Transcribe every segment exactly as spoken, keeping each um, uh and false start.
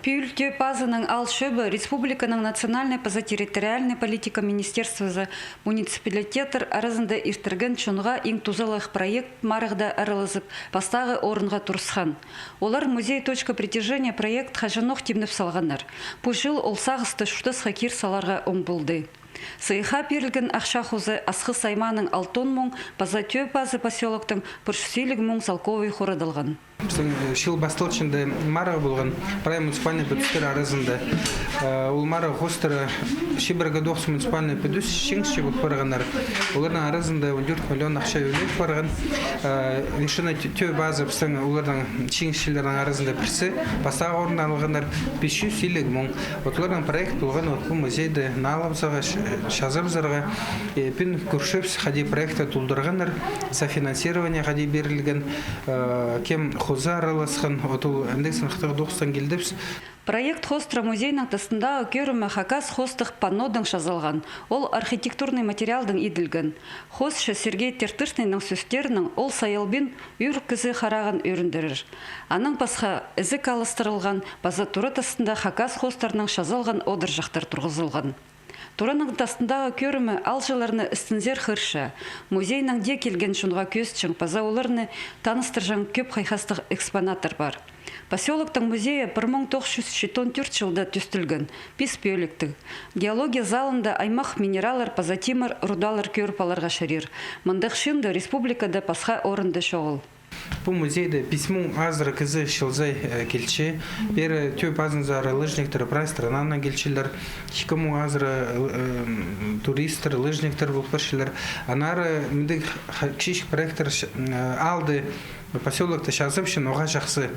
Пӱӱл Тӧӧ пазының Аал чӧбі республиканың национальнай паза территориальнай политика министерствозы муниципалитеттер аразында иртірген чонға иң тузалығ проект марығда аралазып, пастағы орынға турысхан. Олар «Музей — точка притяжения» проект хаҷанох тимнеп салғаннар. Пу чыл ол сағысты чуртасха кир саларға оң полды. Сыйыхха пирілген ахча хоза Асхыс аймааның алтон муң паза Тӧӧ пазы посёлоктың пір чӱс илиг муң салковай хорадылған. Пістің, э, чыл пасталчаң даа марығ полған, прай муниципальнай пӱдістер аразында. Э, ол марығ хоостыра чибіргі тоғыс муниципальнай пӱдіс чиңісчі пол парғаннар. Оларның аразында он тӧрт миллион ахча ӱлеп парған. Э, Вершина Тӧ-, Тӧӧ пазы пістің оларның чиңісчілерінің аразында пірсі, пастағы орын алғаннар, пис чӱс илиг муң. Вот оларның проект полған, вот пу музейді налыбызарға, чазабызарға. Э, пӱӱн кӧрчебіс, хайди проектті толдырғаннар, софинансирование хайди пирілген, э, кем хоза араласхан, вот ол андағ сыныхтығ тоғыстаң килдібіс. Проект хоостыра музейнің тастындағы кӧрімі хакас хоостығ паннодың чазалған. Ол архитектурнай материалдаң иділген. Хоосчы Сергей Тертышнайның сӧстерінең, ол саялбин ӱр кізі харағын ӧріндірер. Анаң пасха ізік алыстырылған, паза тура тастында хакас хоостарынаң чазалған одырҷахтар турғызылған. Тураның тастындағы кӧрімі аалҷыларны істензер хығырча. Музейнең дее килген чонға кӧзітчең паза оларны таныстырҷаң кӧп хайхастығ экспонаттар пар. Посёлоктың музейі пір муң тоғыс чӱс читон тӧрт чылда тӧстелген, пис пӧліктіг. Геология залында аймах минераллар паза тимір рудалар кӧріп аларға чарир. Мындағ чыынды республикада пасха орында чоғыл. Пу музейде пис муң азыра кізі чыл сай, э, килче. Пеер Тӧӧ пазынзар лыжниктер прай странанаң килчелер. Ікі муң азыра, э, м, туристтер, лыжниктер пол парчалар. Аннаңар мындағ ха-, кічіҷек проекттер, э, аалды, посёлокты чазапчаң, уғаа чахсы.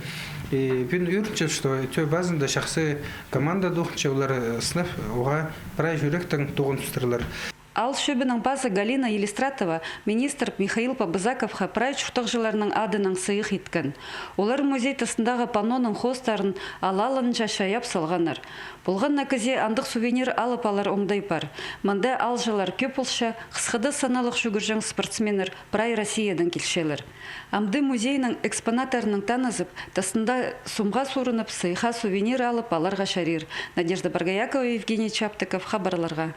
И пӱӱн ӧрінчем, что Тӧӧ пазында чахсы команда тоғынча, олар, э, сынап, уғаа прай чӱректең тоғыныстырлар. Аал чӧбінің пазы Галина Елистратова министр Михаил Побызаковха прай чуртағҷыларның адынаң сыйых иткен. Олар музей тастындағы панноның хоостарын алалынҷа чайап салғаннар. Полған на кізее андағ сувенир алып алар оңдай пар. Мында аалҷылар кӧп полча, хысхыда саналығ чӱгӱрҷең спортсменнер прай Россиядаң килчелер. Амды музейнің экспонаттарынаң танызып, тастында сумға суурынып, сыйыхха сувенир алып аларға чарир. Надежда Боргоякова, Евгений Чаптыков, хабарларға.